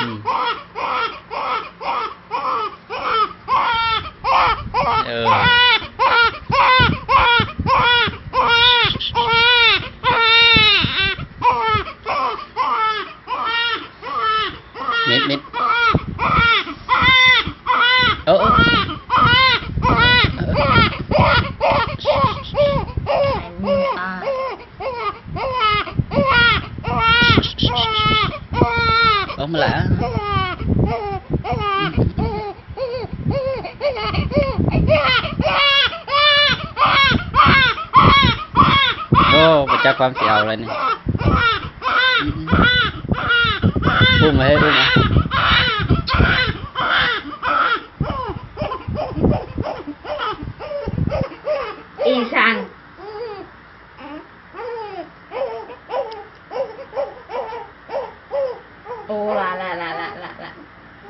ອືມ ເອີ ມິດ ມິດ ເອີ ເອີ ອອກມາລະ. ໂອ້ ບໍ່ຈັກຄວາມຊິເອົາແລ້ວນີ້. ອຸ້ມເຮີ້ຍ ອຸ້ມ. ອີ່ສັງ. ໂອ້ ລາ ລາ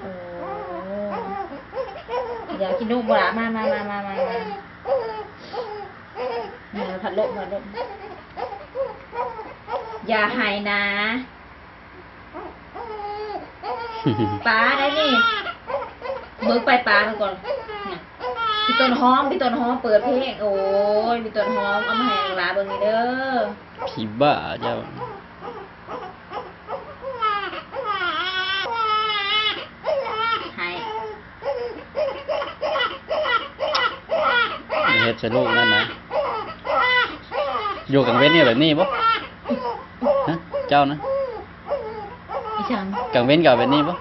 ໂອ້ ດຽວກິນນົມບໍ່ລະ? ມາ ມາ ມາ ມາ ມາ ມາ ພັດລົມ ພັດລົມ. ຢ່າໄຫ້ນະ. ປາໄດ້ນີ້ ເບິ່ງໄປປາມັນກ່ອນ. ພີ່ຕົ້ນຫອມ ພີ່ຕົ້ນຫອມເປີດເພງ. ໂອ້ຍ ພີ່ຕົ້ນຫອມ ເອົາມາໃຫ້ຫຼາເບິ່ງນີ້ເດີ. ຜີບ້າເຈົ້າ. ໃຫ້ ເຮັດໃສ່ລູກນັ້ນນະ. ຢູ່ກາງເວັນນີ້ແບບນີ້ບໍ່? ຮະ? ເຈົ້ານະ? ອີ່ຫຍັງ? ກາງເວັນກໍເປັນນີ້ບໍ່?